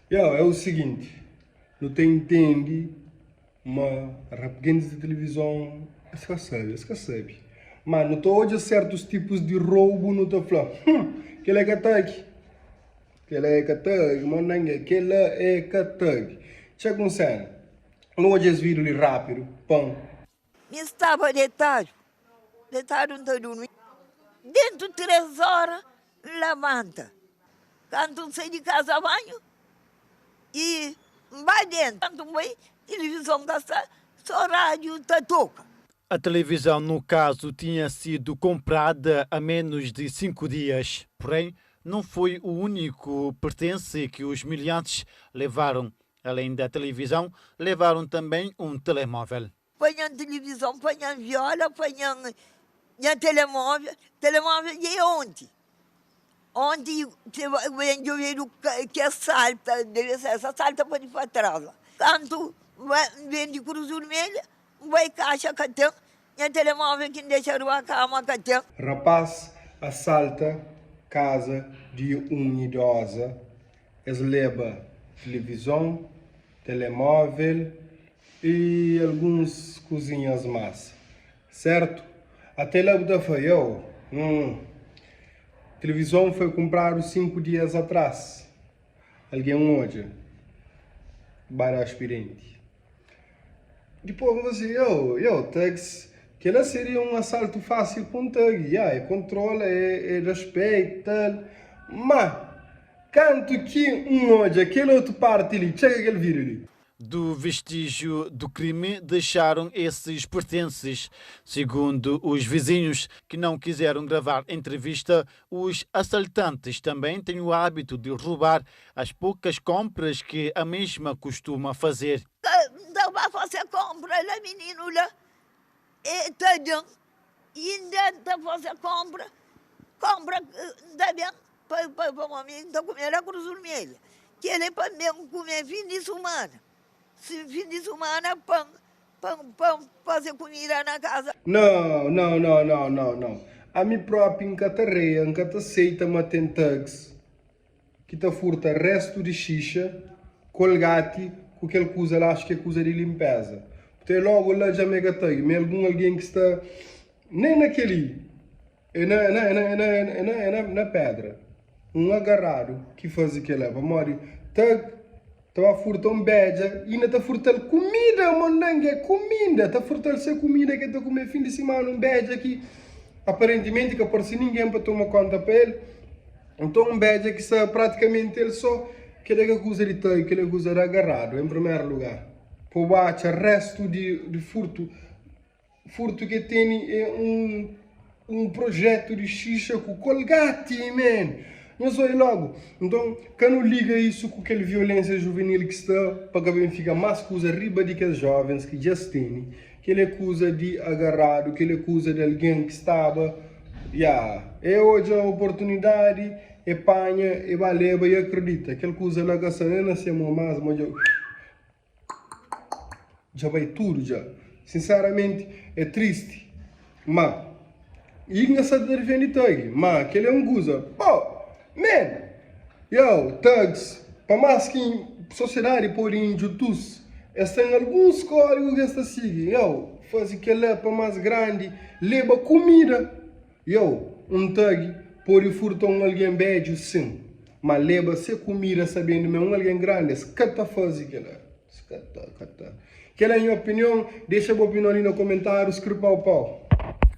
Yo, é o seguinte, nu ta intende ma rap gentis di tilivizon es ka sabe, es ka sabe. Ma nu ta odja sertus tipus di roubu nu ta fla, hum, kel-la é ka thug, kel-la é ka thug, mondangue, kel-la é ka thug. Txeka un sena, nu odja es vídiu li rápidu, pan. Mi staba detadu, detadu N ta durmi. Dentu 3 óra N labanta. Kantu N sai di kaza banhu i N bai dentu. Kantu N bai, tilivizon ka sta, so rádiu ta toka. A televisão, no caso, tinha sido comprada há menos de 5 dias. Porém, não foi o único pertence que os meliantes levaram. Além da televisão, levaram também um telemóvel. Panha-m tilivizon, panha-m viola, panha-m nha telemóvel. Telemóvel dja é onti. Onti ben djobedu kes salta, debe ser esa salta pa di pa tras la. Kantu N ben di Kruz Vermelha, N bai kaxa ka ten, nha telemóvel ki N dexa riba kama ka ten. Rapaz asalta kaza di un idoza, es leba tilivizon, telemóvel i alguns kuzinhas más. Sertu? Até la bu ta fla, Yo, hum, tilivizon foi kunpradu 5 dias atrás. Algen odja, ba da spirienti. Dipôs bu fla si, Yo, yo, thugs, kel-la seria un asaltu fásil pa un thug. Ya, é kontrola, é, é respeita, tal. Má, kantu ki N odja kel otu párti li, txega kel vídiu li. Do vestígio do crime deixaram esses pertences. Segundo os vizinhos que não quiseram gravar entrevista, os assaltantes também têm o hábito de roubar as poucas compras que a mesma costuma fazer. N ta ba fase konpra la mininu la e ta ben inda N ta fase konpra konpra N ta ben pa pa pa mi N ta kume la Cruz Vermelha kel é pa N ben kume fin di sumana si fin di sumana pa N pa N pa N fase kumida na kaza. Nau nau nau nau nau nau ami propi N ka ta reia N ka ta seita ma ten thugs ki ta furta restu di xixa, kolgati ku kel kuza la, axu ki é kuza di linpeza. Purtantu é logu la dja mega tag ma é algun algen ki sta nen na kel-li, é na é na é na é na é na é na na pedra. Un agarradu ki faze kel-la pamodi tag ta ba furta un bedja i inda ta furta-l kumida, mondangi é kuminda, ta furta-l se kumida ki el ta kume fin di simana, un bedja ki aparentimenti ka parse ningen pa toma konta pa el. Nton un bedja ki sta pratikamenti el so, kel-la é ka kuza di ta, kel-la é kuza di agarradu, en primeru lugar. Pa bu atxa restu di di furtu, furtu ki el tene é un un projetu di xixa ku kolgati, man! Nhos oi logu. Nton ka nu liga isu ku kel violensia juvenil ki sta pa ka ben fika más kuza riba di kes jovens ki dja es tene. Kel é kuza di agarradu, kel é kuza di algen ki staba, ya, e odja oportunidadi, e panha, e ba leba i akredita. Kel kuza la ka sta nen na se mon mas, ma dja, dja bai tudu dja. Sinseramenti, é tristi, ma i N ka sta ta difende thug, ma kel é un kuza, po, man! Yo, thugs, pa más ki sosiedadi pode indjutus, es ten alguns kódigu ki es ta sigi. Yo, faze kel-la pa más grandi, leba kumida. Yo, un thug pode furta un algen bédju, sin, má leba se kumida sabendu ma é un algen grandi, es ka ta faze kel-la. Es ka ta, ka ta. Kel-la é nha opinion. Dexa bu opinion li na komentárius. Kripau pau.